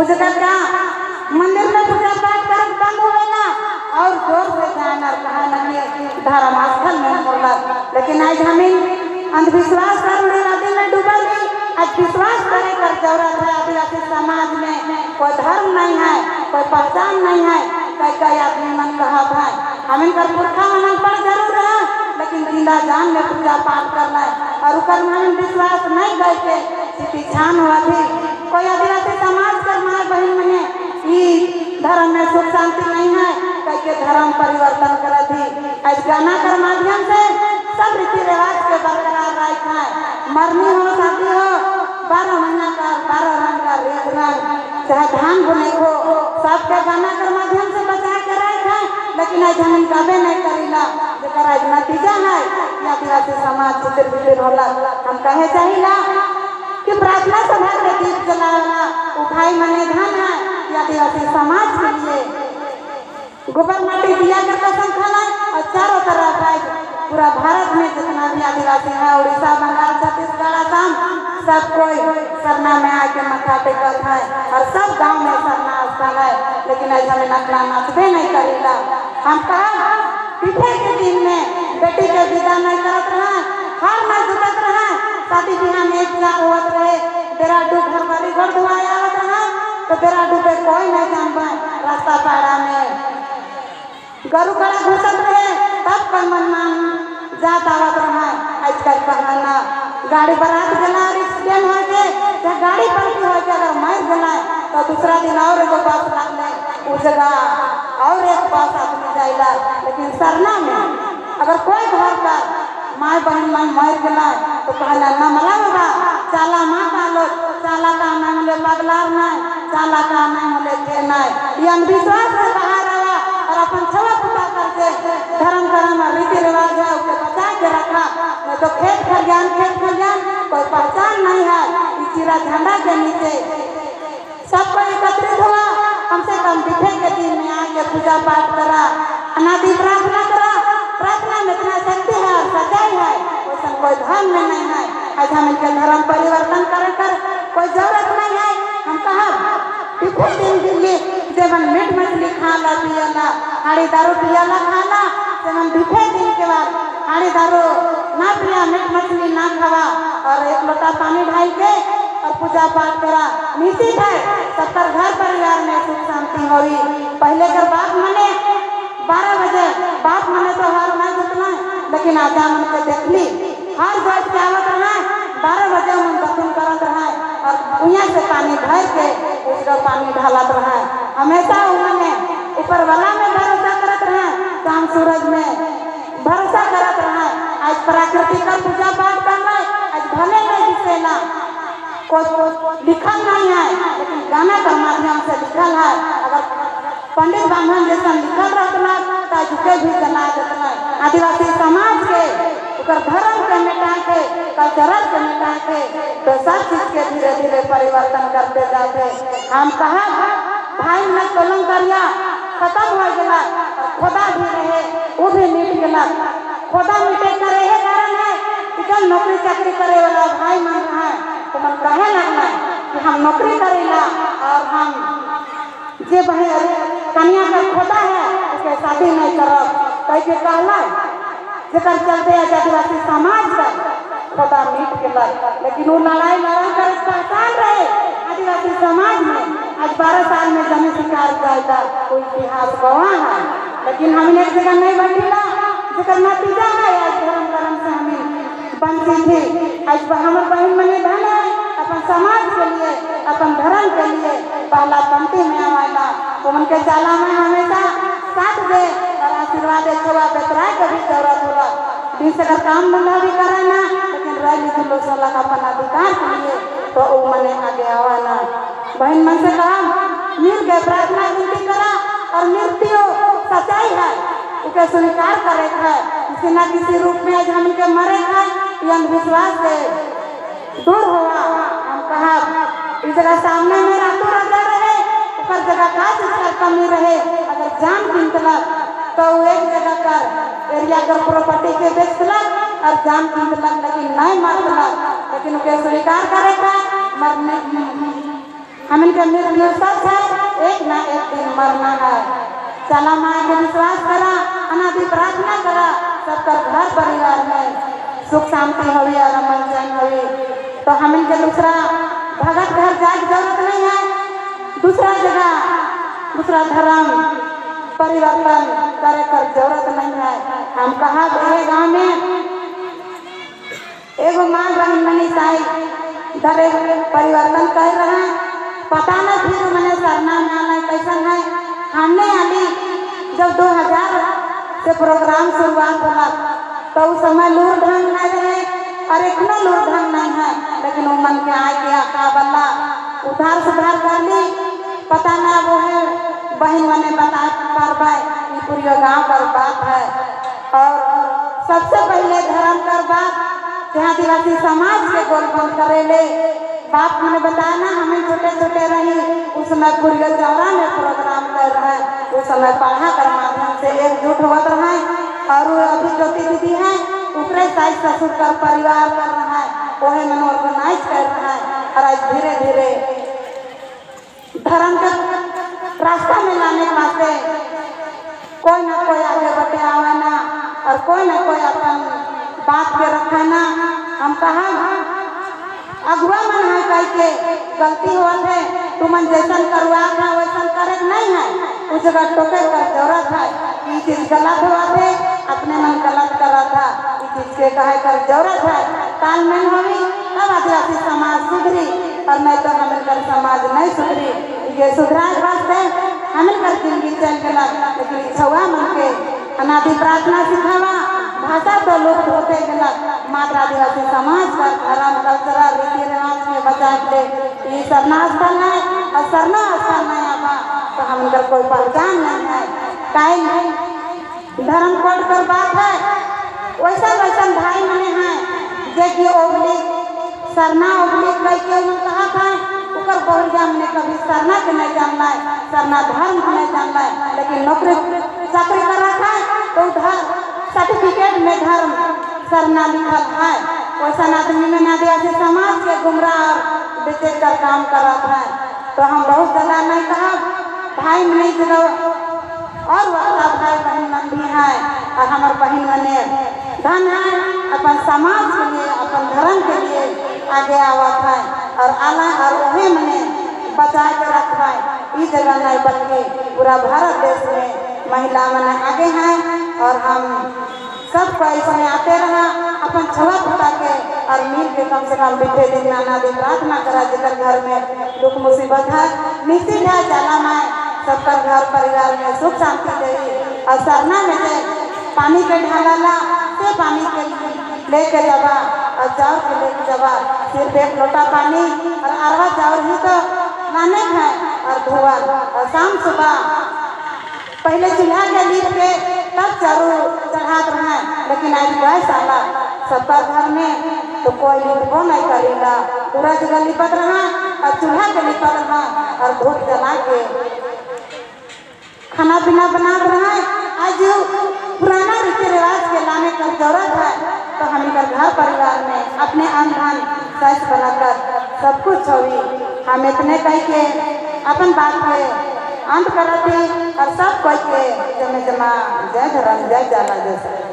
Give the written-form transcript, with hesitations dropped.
जगह का मंदिर में पूजा पाठ कर बंद होवेला और जोर से जान और कहा नहीं धर्म स्थल में होला। लेकिन आज हमें अंधविश्वास कर रूढ़िवादी में डूबल ही। आज विश्वास करे कर जरूरत है। आदिवासी समाज में कोई धर्म नहीं है, कोई पहचान नहीं है। कई कई आदमी मन कहत है, हमें कर पुरखा मन अनपढ़ जरूर रहा, लेकिन जिंदा जान में पूजा पाठ करना है और उकर में विश्वास नहीं गए के स्थिति छान हुआ थी। कोई आदिवासी समाज कर माँ बहन मने ई धर्म में सुख शांति नहीं है कई के धर्म परिवर्तन कर थी। आज गाना कर माध्यम से सब रीति रिवाज के बरकरार रखा है। मरनी हो, शादी हो, 12 महीना का 12 रंग का रीत रंग, चाहे धान बुने हो, सबके गाना कर माध्यम से बचा के रखा है। लेकिन आज हम कभी नहीं करीला, जेकर आज नतीजा है कि आदिवासी समाज छितर बितर होला। हम कहे चाहिला कि प्रार्थना सभा के दीप जलावला उ भाई मने धन है कि आदिवासी समाज के लिए गोबर माटी दिया कर कसम खाना और चारों तरफ आज पूरा भारत में जितना भी आदिवासी है, उड़ीसा, बंगाल, छत्तीसगढ़, असम, सब कोई सरना में आके मत्था टेकत है और सब गांव में सरना स्थल है। लेकिन आज हमें नकला नाचबे नहीं करेला। हम कहा पीछे के दिन में बेटी के विदा नहीं करत रहा, हार नहीं जुटत रहा। शादी बिहार में एक चार होत रहे, बेरा do घर वाली घर धुआए आवत रहा तो बेरा डूबे कोई नहीं जान पाए। रास्ता पाड़ा में गरु कड़ा घुसत रहे तब कोई मन मान जात आवत रहा। आजकल कहाना गाड़ी बारात गला और एक्सीडेंट हो के, चाहे गाड़ी पलटी हो के अगर मर गला तो दूसरा दिन और एगो बस लगले, उस जगह और एक बस आदमी जाइला। लेकिन सरना में अगर कोई घर पर माँ बहन मन मर गला तो कहला न मला बाबा चाला माँ कालो चाला का नहीं होले, पगलार नहीं चाला का नहीं होले के नहीं। ये अंधविश्वास से बाहर आवा और अपन छवा पुता करके धर्म कर्म और रीति रिवाज है उसे बचा के रखा, नहीं तो खेत खलियान, खेत खलियान कोई पहचान नहीं है। इस चिरा झंडा के नीचे सब कोई एकत्रित हुआ। कम से कम बिठे के दिन में आके पूजा पाठ करा, अनादि प्रार्थना करा। प्रार्थना में इतना शक्ति है और सच्चाई है, वैसा कोई धर्म में नहीं है। आज हम इनके धर्म परिवर्तन करे कर कोई जरूरत नहीं है। हम कहा बिठे दिन दिल्ली जेवन मीट मछली खाला पियला, हाड़ी दारू पियला खाला, सेवन बिठे दिन के बाद हाड़ी दारू ना पिया, मीट मछली ना खावा और एक लोटा पानी ढाई के और पूजा पाठ करा। निश्चित है सबकर घर परिवार में सुख शांति होई। पहले कर बाप मने 12 बजे बाप मने तो हर नहीं जुटना, लेकिन आजा मन के देखली हर जोत के आवत रहा, 12 बजे मन दफन करत रहा और कुइया से पानी भर के उसका पानी ढालत रहा। हमेशा उन्होंने ऊपर वाला में भरोसा करत रहा, चांद सूरज में भरोसा करत रहा। आज प्रकृति का पूजा पाठ करना आज भले नहीं दिसेला, कोई लिखल नहीं है, लेकिन गाना के माध्यम से लिखल है। अगर पंडित ब्राह्मण जैसा लिखल रहतना तो झुके भी जला देतना। आदिवासी समाज के ओकर धर्म के मिटा के, कल्चरल के मिटा के, तो सब चीज के धीरे धीरे परिवर्तन करते जाते। हम कहा भाई में कलम करिया खत्म हो गया और खुदा भी रहे वो भी मिट गया। खुदा मिटे करे है कारण है कि जब नौकरी चाकरी करे वाला भाई मन रहा है तो मन कहे लगना कि हम नौकरी करेला और हम जे बहन कन्या का खोदा है उसके शादी नहीं करब कह के कहला, जेकर चलते आज आदिवासी समाज का खोदा मिट गया। लेकिन वो लड़ाई लड़ा कर पहचान रहे आदिवासी समाज में। आज 12 साल में जमीन शिकार जाएगा वो इतिहास गवाह है। लेकिन हमने एक जगह नहीं बैठिला, जेकर नतीजा है आज धर्म कर्म से हमें वंचित थी। आज हमर बहन मने धन है अपन समाज के लिए, अपन धर्म के लिए पहला पंक्ति में आवाला तो उनके जाला में हमेशा साथ दे और आशीर्वाद दे। छुआ बेतरा के भी जरूरत होला दिन से अगर काम धंधा भी करे ना, लेकिन रैली जुलूस वाला अपन अधिकार के लिए तो वो मने आगे आवाना। बहन मन से कहा मिल के प्रार्थना विनती करा और मृत्यु सच्चाई है, उसे स्वीकार करे है। किसी न किसी रूप में आज हमके मरे है, ये अंधविश्वास से दूर हुआ। हम कहा इस जगह सामने में रातू राजा रहे, ऊपर जगह का चीज का कमी रहे? अगर जान कीनतलक तो वो एक जगह कर एरिया कर प्रॉपर्टी के बेचतलक और जान कीनतलक, लेकिन नहीं मरतलक। लेकिन उके स्वीकार करे था मरने। हमन के मृत्यु सच है, एक ना एक दिन मरना है। चला माँ के विश्वास करा, अनादि प्रार्थना करा, सबकर घर परिवार में सुख शांति होवी और अमन चैन होवी। तो हमन के दूसरा भगत घर जाए की जरूरत नहीं है, दूसरा जगह दूसरा धर्म परिवर्तन करे कर जरूरत नहीं है। हम कहा ये गांव में एगो माँ बहन मनी साई धरे परिवर्तन कर रहे हैं, पता न फिर मैंने सरना में आना कैसन है। हमने आली जब 2000 से प्रोग्राम शुरुआत हुआ तो उस समय लूर ढंग नहीं रहे और इतना लूर ढंग नहीं है, लेकिन वो मन के आए के का बल्ला उधार सुधार कर ली, पता ना वो है बहन मने बता पार ये पूरी गांव कर बात है। और सबसे पहले धर्म कर बात जहाँ आदिवासी समाज के गोल बंद करे ले बाप मैंने बताया ना, हमें छोटे छोटे रही उस समय पूरी चौरा में प्रोग्राम कर रहे, उस समय पढ़ा कर माध्यम से एकजुट होत रहे। और वो अभी ज्योति दीदी है ऊपरे साइज ससुर कर परिवार कर रहा है, वही मन ऑर्गेनाइज कर रहा है और आज धीरे धीरे धर्म के रास्ता में लाने के वास्ते कोई ना कोई आगे बढ़े आवे ना और कोई ना कोई अपन बात के रखे ना। हम कहा अगुआ मन है कह के गलती होत है, तुमन जैसन करवा था वैसन करे नहीं है, उस जगह टोके कर जरूरत है। ये चीज गलत हुआ थे, अपने मन गलत करा था, ये चीज के कहे कर जरूरत है। तालमेल होगी तब आदिवासी समाज सुधरी और नहीं तो हमन कर समाज नहीं सुधरी। ये सुधराए वास्ते हमन कर जिंदगी चल गला, लेकिन छुआ मन के अनादि प्रार्थना सिखावा भाषा तो लुप्त होते गला, मात्र आदिवासी समाज का धर्म कल्चरल रीति रिवाज में बचा के ये सरना स्थल है और सरना स्थल नहीं आवा तो हम कोई पहचान नहीं है। काहे धर्म कोड कर बात है, वैसा वैसा भाई मने हैं जे कि ओबलिक सरना ओबलिक कह के उन्होंने कहा था, ओकर बहुरिया मने कभी सरना के नहीं जानला है, सरना धर्म के नहीं जानला है, लेकिन नौकरी चाकरी कर रखा है तो उधर सर्टिफिकेट में धर्म सरना लिखल है। वैसा आदमी में आदिवासी समाज के गुमराह और बेचे कर काम कर रहा है। तो हम बहुत ज़्यादा नहीं कहा भाई नहीं जगह और वक्ता भाई बहन मन भी है और हमारे बहन मने धन है अपन समाज के लिए अपन धर्म के लिए आगे आवत है और आला और वही मने बचा के रखा है। इस जगह नहीं बल्कि पूरा भारत देश में महिला मने आगे हैं और हम सबको ऐसे आते रहा अपन छुआ फुटा के और मिल के कम से कम बीते दिन नाना दिन प्रार्थना करा जिकर घर में दुख मुसीबत है निश्चित है जाला माए सबका घर परिवार में सुख शांति दे। और सरना में से पानी के ढाला से पानी के लेके जावा और चाउर के लेके जावा, सिर्फ एक लोटा पानी और अरवा चाउर ही तो लाने है और धोआ। और शाम सुबह पहले चूल्हा के लीप के तब चारू चढ़ात रहे, लेकिन आज गैस आला सबका घर में तो कोई लिपबो नहीं करेला, पूरा जगह लिपत रहा और चूल्हा के लिपत रहा और धूप जला के खाना पीना बनात रहा। आज पुराना रीति रिवाज के लाने का जरूरत है तो हम इनका घर परिवार में अपने अन्न धन सच बनाकर सब कुछ होगी। हम इतने कह के अपन बात के अंत करती और सब कोई के जमे जमा जय धर्म जय जाला जय।